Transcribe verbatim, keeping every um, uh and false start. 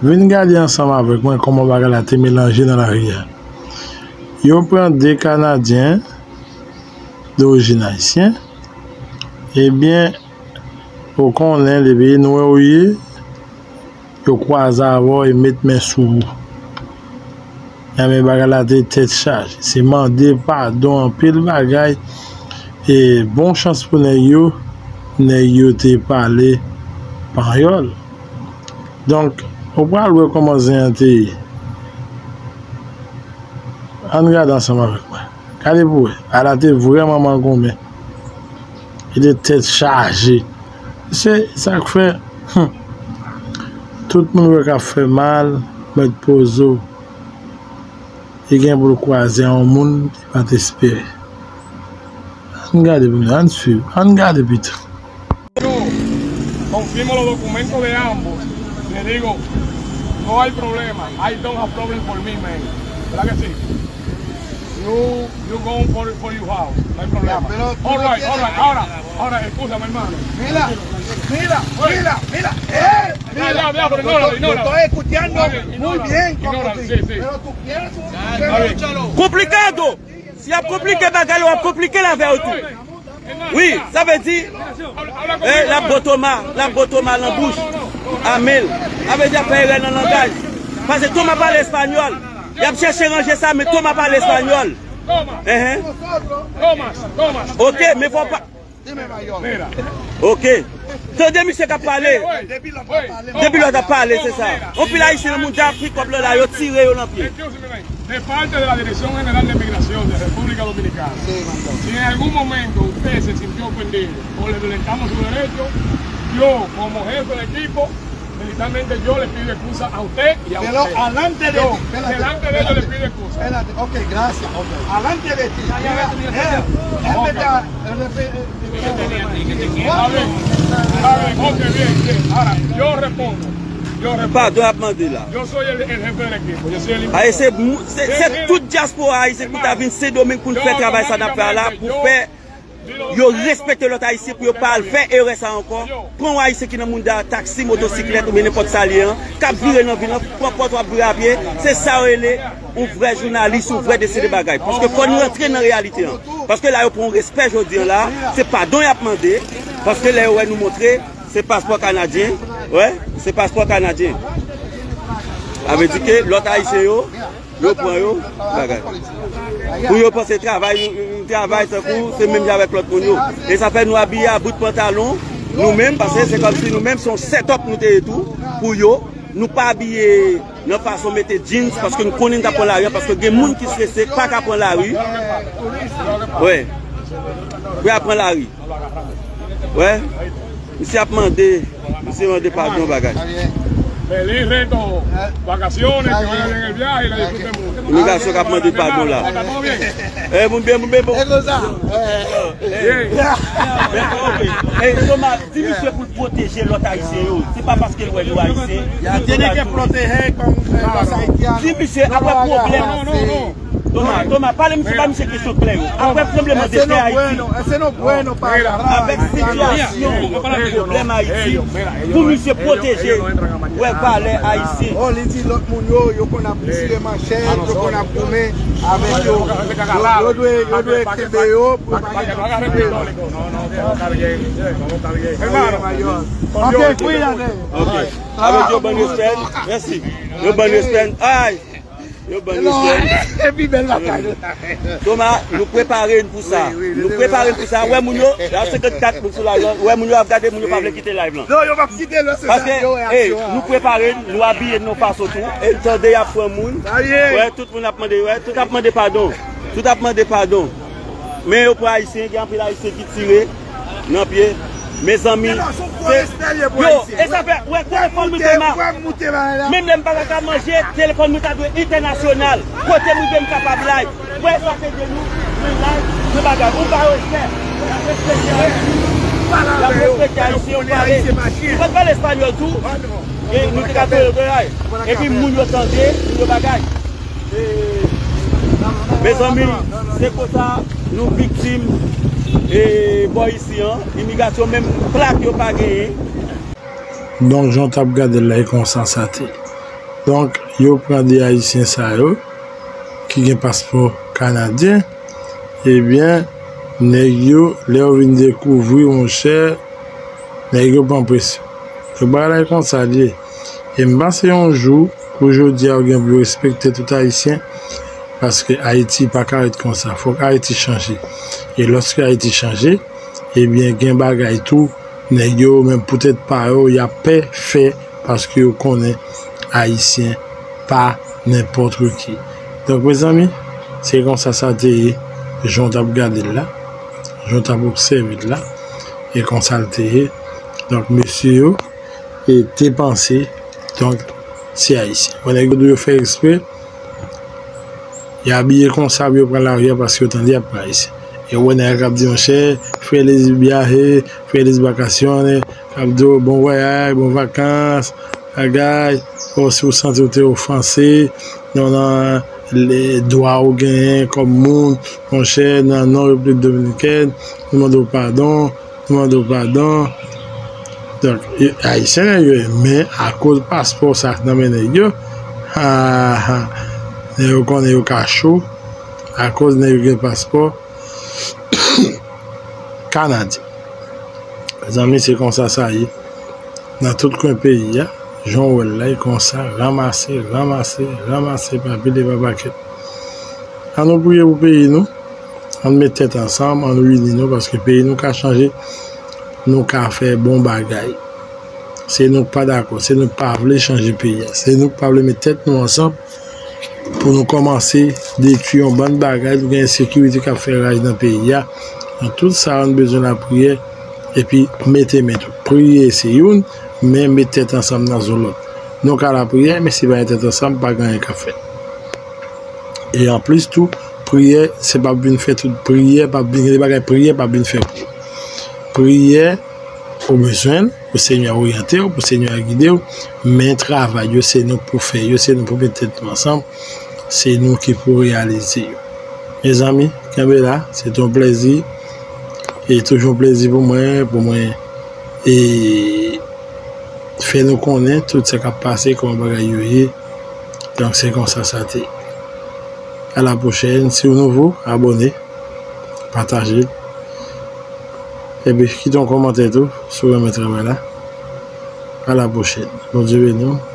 Vin gade ansanm avèk mwen kòman bagay la te melanje nan lari a. Yo pran de Kanadyen dorijin ayisyen. Ebyen, ou konnen, depi e nwè ou ye, yo kwaze avè w e met men sou ou. Ebyen, bagay la te tèt chaje. Se mande padon anpil bagay. E bon chans pou nèg yo, nèg yo te pale panyòl. Donk, ou pral wè kòman zen an te ye. Ann gade ansanm avèk mwen. Gade pou wè. Ala te vrèman mangonmen. Li te tèt chaje. Se sa k fè, hmm, tout moun wè k ap fè mal, mèt poze w. Li gen pou l kwaze a yon moun li pa t espere. Ann gade pou nou, ann swiv, ann gade pito. Yo confirmo los documentos de ambos. Le digo, no hay problema. I don't have problem for me, man. ¿Verdad que sí? You, you go for, for your house. No hay problema. All right, all right. Ahora, ahora, escúchame, hermano. Mira, mira, mira, mira. Eh, mira. Ya, ya, ya, pero ignóralo, ignóralo. Lo estoy escuchando muy bien, como sí, sí. Pero tú quieres un... Complicado. Si y ap konplike bagay la, w ap konplike l avè yo tou. Wi, sa vle di, eh, l ap bo Toma, l ap bo Toma nan bouch, a men l. Sa vle di ap fè erè nan langaj. Paske Toma pale espanyòl. Y ap chèche ranje sa, men Toma pale espanyòl. Enhen. Ok, men fò pa... Ok. Tande misye k ap pale. Depi lòt ap pale, se sa. Anpil Ayisyen nan moun dja ap pran kòb lan la, yo tire yo nan pye. De parte de la Dirección General de Migración de República Dominicana, si en algún momento usted se sintió ofendido o le violentamos su derecho, yo, como jefe de equipo, militarmente yo le pido excusa a usted y a usted. Pero alante de ti, espérate, delante de ellos le pido excusa. Espérate, ok, gracias, ok. Alante de ti. Mira, eh, él me está, él me, Está bien, está bien, ok, bien, bien. Ahora, yo respondo. Yo respondo. Padon ap mande la. Yo soy el, el jefe del equipo. Yo soy el... Ay, se, se, se tout dyaspora ayisyen ki ta vin Sendomeng pou n fè travay sa n ap fè a la, pou fè yo respekte lòt Ayisyen, pou yo pa al fè erè sa ankò. Pran yon Ayisyen ki nan moun dèyè taksi, motosiklèt oubyen nenpòt sa l ye an, k ap vire nan vil lan, pran pòt w ap vire a pye. Se sa yo rele yon vrè jounalis, yon vrè deside bagay. Paske fò n rantre nan reyalite an. Paske la yo pran yon respè jodi an la, se padon y ap mande. Paske lè yo wè nou montre, se paspò kanadyen, wè, se paspò kanadyen. Sa vle di ke lòt Ayisyen yo, yo pran yo, bagay. Pou yo panse travay, yon, yon travay tankou se menm jan avèk lòt moun yo. E sa fè nou abiye a bout pantalon, nou menm, paske se kòmsi nou menm se yon set up nou te ye tou, pou yo, nou pa abiye nan fason mete jeans, paske nou konnen n t ap pran lari an, paske gen moun ki strese, k pa ka pran lari. Wè. Pou y ap pran lari. Wè. Misye ap mande, misye mande padon bagay. Feliz resto, vacaciones, que vaya bien el viaje y la disfruten mucho. Imigrasyon k ap mande padon la. Está todo bien. Eh, moun byen, moun byen, bon. Bien. Eh, Thomas, di misye pou l pwoteje lòt Ayisyen yo. Se pa paske l wè nou Ayisyen. Tiene que proteger con, eh, los haitianos. Di misye, apre pwoblèm. Thomas, Thomas, pale misye, ba misye kesyon klè yo. Apre tranblemanntè Ayiti, avèk sitiyasyon pwoblèm Ayiti, pou misye pwoteje, wè valè Ayisyen. Oh, li di lòt moun yo, yo konn ap tire manchèt, yo konn ap goumen avèk yo. Yo, yo dwe, yo dwe kenbe yo pou yo pa gen... Ok, cuídate. Ok. Avèk yon bon respè. Mèsi. Yon bon respè. Ay. Yon bon respè. Epi bèl batay. Thomas, nou prepare n pou sa. Nou prepare n pou sa. Wè moun yo, la senkannkat moun sou live lan. Wè moun yo ap gade, moun yo pa vle kite live lan. Non, yo p ap kite, non, se sa. Paske, yo wè, eh, aksyon an. Nou prepare n, nou abiye n nan fason tou. E tande y ap pran moun. Wè, tout moun ap mande, wè, tout ap mande padon. Tout ap mande padon. Men yo pran Ayisyen, gen anpil Ayisyen ki tire nan pye. Mezanmi, se, yo, e sa fè, wè, telefòn mwen te ma-, menm lè m pa ka manje, telefòn mwen ta dwe entènasyonal. Kote m rive m kapab live. Wè, sa se de nou, men live, men bagay. Ou pa respè. Y ap respekte Ayiti. Y ap respekte Ayisyen, yo pale. Yo pa t pale espanyòl tou. E nou te ka fè yo bagay. Epi moun yo tande, moun yo bagay. Mezanmi, se konsa nou viktim, e, bò isi an, imigrasyon menm plak yo pa genyen. Donk, jan w t ap gade l la, e konsa sa te ye. Donk, yo pran de Ayisyen sa yo, ki gen paspò kanadyen, ebyen, nèg yo, lè yo vin dekouvri, monchè, nèg yo pran presyon. Donk, bagay la e konsa l ye. E m panse yon jou, kou jodi a, yo gen pou yo respekte tout Ayisyen, paske Ayiti pa ka ret konsa. Fòk Ayiti chanje. E lòske Ayiti chanje, ebyen, gen bagay tou, nèg yo, menm poutèt pa yo, y ap pè fè, paske yo konnen Ayisyen pa nenpòt ki. Donk, mezanmi, se konsa sa te ye, jan w t ap gade l la, jan w t ap obsève l la, e konsa l te ye. Donk, mesye yo, e te panse, donk, se Ayisyen. Bon, nèg yo di yo fè eksprè, y abiye konsa pou yo pran lari a paske yo tande y ap pran Ayisyen. E w wè nèg la k ap di, monchè, feliz viaje, feliz vacaciones, k ap di w bon vwayaj, bon vakans, bagay, o si w santi w te ofanse, nan, nan dwa w genyen kòm moun, monchè, nan non Repiblik Dominikèn, nou mande w padon, nou mande w padon. Donk, e, Ayisyen nèg yo ye, men akoz paspò sa k nan men nèg yo, ha, ha, nèg yo konnen yo ka cho, akoz nèg yo gen paspò kanadyen. Mezanmi, se konsa sa ye. Nan tout kwen peyi a, jan w wè l la, e konsa, ranmase, ranmase, ranmase, pa pile, pa pakèt. Ann nou priye pou peyi nou, ann met tèt ansanm, ann ini nou, paske peyi nou ka chanje, nou ka fè bon bagay. Se nou k pa dakò, se nou k pa vle chanje peyi a, se nou k pa vle met tèt nou ansanm pou nou kòmanse detwi yon bann bagay, pou gen ensekirite k ap fè raj nan peyi a. Nan tout sa, nou bezwen lapriyè, epi mete men tou. Priye se youn, men met tèt ansanm nan zòt lòt. Nou ka lapriyè, men si pa gen tèt ansanm, pa gen anyen k ap fèt. E anplis tou, priyè, se p ap vin fè tout, priyè p ap vin, gen de bagay priyè p ap vin fè pou ou. Priyè ou bezwen l, pou Senyè a oryante w, pou Senyè a gide w, men travay yo, se nou k pou fè yo, se nou pou met tèt nou ansanm, se nou ki pou reyalize yo. Mezanmi, kenbe la, se te yon plèzi, e toujou yon plèzi pou mwen, pou mwen, e fè nou konnen tout sa k ap pase, kòman bagay yo ye. Donk, se konsa sa te ye. A la pwochèn, si w nouvo, abòne, pataje l. Epi, kite yon kòmantè tou, si w renmen travay la. A la pwochèn. Bondye beni w.